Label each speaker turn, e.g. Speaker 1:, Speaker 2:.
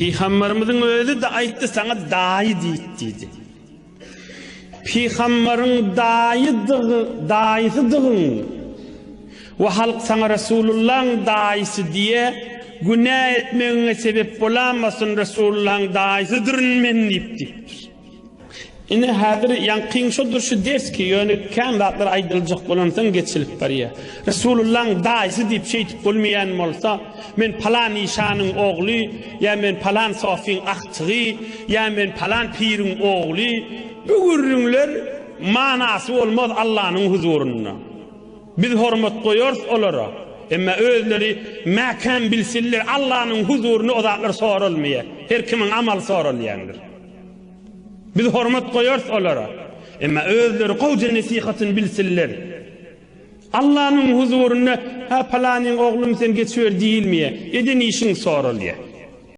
Speaker 1: Pygamberimiziň özi-de aýtdy, saňa daýy diýip diýdi. Pygambaryň daýydygy, daýysydygyň we halk saňa Resulullaň daýysy diýe, günä etmegiňe sebep bolamasyn, Resulullaň daýysydyryn men diýip diýipdir. Ine häzir ýaňkyň şodur şu ders ki, ýöne kän zatlar aýdyljak bolansoň geçilip barýar. Resulullaň daýysy diýip şeýdip bolmaýan bolsa, men palan işanyň ogly, ýa men palan sofyň agtygy, ýa men palan piriň ogly, bu gürrüňler manasy bolmaz Allanyň huzurynda. Biz hormat goýarys olara, emma özleri mäkäm bilsinler, Allanyň huzurynda o zatlar soralmaýar. Her kimiň amaly soralýandyr. Biz hormat goýarys olara, emma özleri gowja nesihatyny bilsinler. Allanyň huzurynda, Hä, palanyň oglumy sen geçiber diýilmeýär. Eden işiň soralýar.